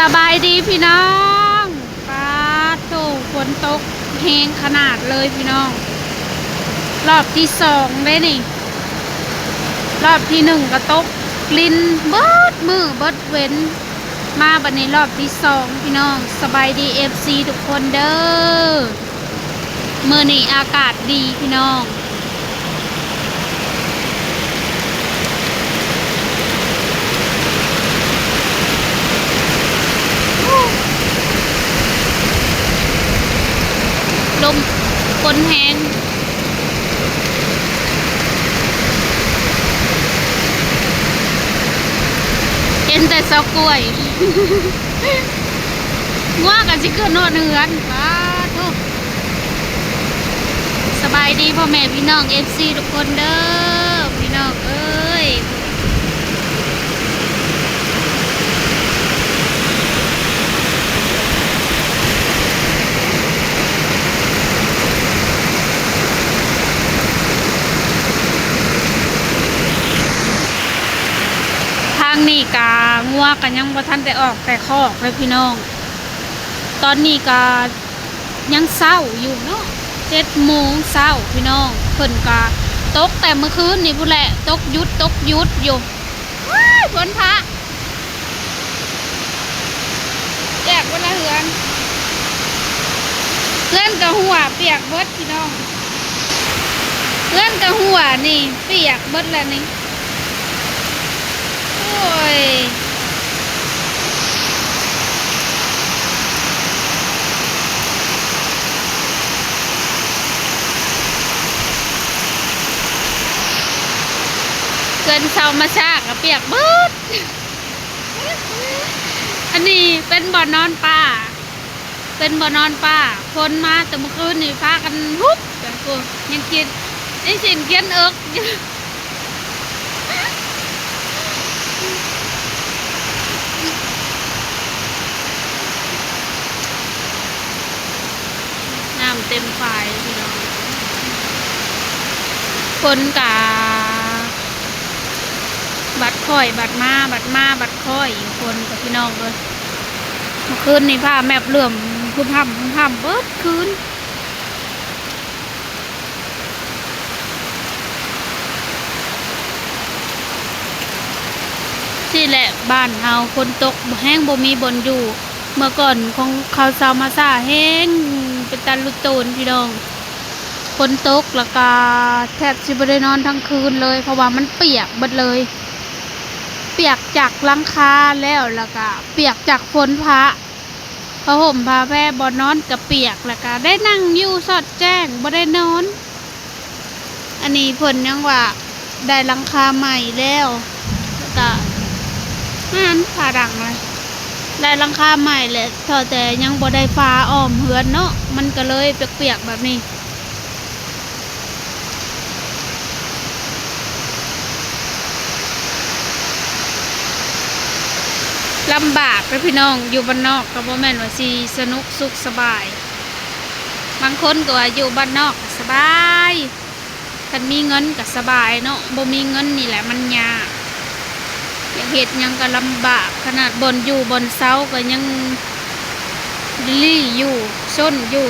ສະບາຍດີພີ່ນ້ອງ ປາດໂທ້ ຝົນຕົກແຮງຂະໜາດເລີຍພີ່ນ້ອງ ຮອບທີສອງເດ້ນີ້ ຮອບທີໜຶ່ງກໍຕົກລິນເບິດມື້ເບິດເວັນ ມາບັດນີ້ຮອບທີສອງພີ່ນ້ອງ ສະບາຍດີເອັຟຊີທຸກຄົນເດີ້. ມື້ນີ້ອາກາດດີພີ່ນ້ອງ ລົມ ຝົນແຮງ ເຫັນແຕ່ເສົາກ້ວຍ ງົວກໍຊິຂຶ້ນຮອດເຮືອນ ປາດໂທ້. ສະບາຍດີພໍ່ແມ່ພີ່ນ້ອງເອັຟຊີທຸກຄົນເດີ້ ພີ່ນ້ອງເອີຍ ທາງນີ້ກະງົວກະຍັງບໍ່ທັນໄດ້ອອກແຕ່ຄອກເລີຍພີ່ນ້ອງ ຕອນນີ້ກະ ຍັງເຊົ້າຢູ່ເນາະ ເຈັດໂມງເຊົ້າພີ່ນ້ອງ ເພິ່ນກະຕົກແຕ່ມື້ຄືນນີ້ພຸ້ນແຫຼະ ຕົກຢຸດຕົກຢຸດຢູ່ ວ້າຍ ຝົນພະ ແຈກເບິດລະເຮືອນ ເຮືອນກະຮົ່ວປຽກເບິດພີ່ນ້ອງ ເຮືອນກະຮົ່ວນີ້ ປຽກເບິດລະນີ້. ໂອ້ຍ ເຮືອນຊາວມາຊາກະປຽກເບິດ ອັນນີ້ເປັນບ່ອນນອນປາ ເປັນບ່ອນນອນປາ ຝົນມາແຕ່ມື້ຄືນນີ້ ພາກັນຮຸບກັນພຸ້ນ ຍັງກິນ ຍັງຊິນກຽນເອິກຢູ່ ນ້ຳເຕັມຝາຍພີ່ນ້ອງ ຝົນກະບັດຂ້ອຍ ບັດມາ ບັດມາ ບັດຂ້ອຍ ຝົນກະພີ່ນ້ອງເອີຍ ມື້ຄືນນີ້ຟ້າແມບເຫຼື້ອມ ຮຶ່ມຮ່ຳ ຮຶ່ມຮ່ຳ ເບິດຄືນ. ຊີ້ແຫຼະ ບ້ານເຮົາຝົນຕົກແຮງບໍ່ມີບ່ອນຢູ່ ເມື່ອກ່ອນຂອງເຂົາຊາວມາຊາແຮງເປັນຕາລຸໂຕນພີ່ນ້ອງ ຝົນຕົກແລ້ວກະແທບຊິບໍ່ໄດ້ນອນທັງຄືນເລີຍ ເພາະວ່າມັນປຽກເບິດເລີຍ ປຽກຈາກຫຼັງຄາແລ້ວ ແລ້ວກະປຽກຈາກຝົນພະ ຜ້າຫົ່ມຜ້າແພ ບ່ອນນອນກະປຽກ ແລ້ວກະໄດ້ນັ່ງຢູ່ສອດແຈ້ງ ບໍ່ໄດ້ນອນ. ອັນນີ້ເພິ່ນຍັງວ່າໄດ້ຫຼັງຄາໃໝ່ແລ້ວ ແລ້ວກະ ນັ້ນ ຟ້າດັງເລີຍ ໄດ້ຫຼັງຄາໃໝ່ແຫຼະ ເທົ່າແຕ່ຍັງບໍ່ໄດ້ຝາອ້ອມເຮືອນເນາະ ມັນກະເລີຍປຽກໆແບບນີ້. ລຳບາກເດີ້ພີ່ນ້ອງ ຢູ່ບ້ານນອກກໍບໍ່ແມ່ນວ່າຊິສະໜຸກສຸກສະບາຍ ບາງຄົນກໍວ່າຢູ່ບ້ານນອກສະບາຍ ຄັນມີເງິນກໍສະບາຍເນາະ ບໍ່ມີເງິນນີ້ແຫຼະມັນຍາກ ຢາກເຮັດຫຍັງກໍລຳບາກ ຂະໜາດບ່ອນຢູ່ບ່ອນເຊົາກໍຍັງ ລີ້ຢູ່ ຊົນຢູ່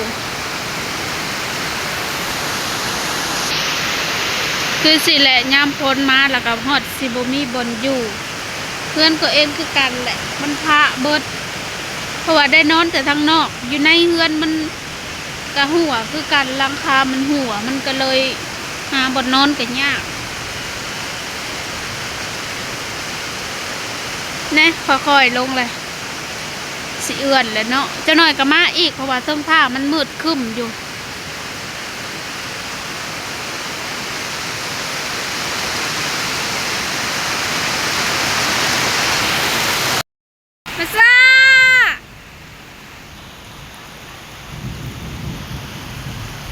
ຄືຊີ້ແຫຼະ ຍາມຝົນມາແລ້ວກໍຮອດຊິບໍ່ມີບ່ອນຢູ່ ເຮືອນກໍເອັນຄືກັນແຫຼະ ມັນພະເບິດ ເພາະວ່າໄດ້ນອນແຕ່ທາງນອກ ຢູ່ໃນເຮືອນມັນກະຮົ່ວຄືກັນ ຫຼັງຄາມັນຮົ່ວ ມັນກໍເລີຍຫາບ່ອນນອນກໍຍາກ ແນ່ ຄ່ອຍໆລົງແຫຼະ. ຊິເອື້ອນແຫຼະເນາະ ຈັກໜ້ອຍກໍມາອີກ ເພາະວ່າເທິງຟ້າມັນມືດຄຶ້ມຢູ່ ມາຊາ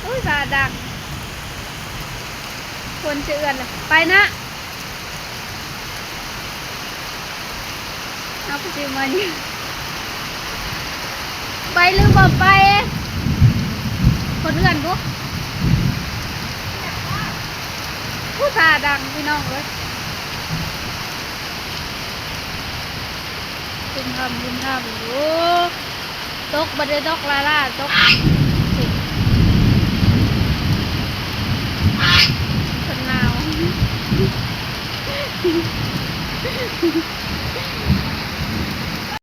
ອຸ້ຍ ຟ້າດັງ ຝົນຈະເອື້ອນແລ້ວ ໄປນະ. ເອົາ ຄືຊິມາຢູ່ ໄປຫຼືບໍ່ໄປ ຄົນເຮືອນບຸ ຜູ້ສາດັງພີ່ນ້ອງເອີຍ. ລຶມຮຳ ລຶມຮຳຢູ່. ຕົກ ບໍ່ໄດ້ຕົກຫຼ້າໆ ຕົກ ເພິ່ນໜາວ.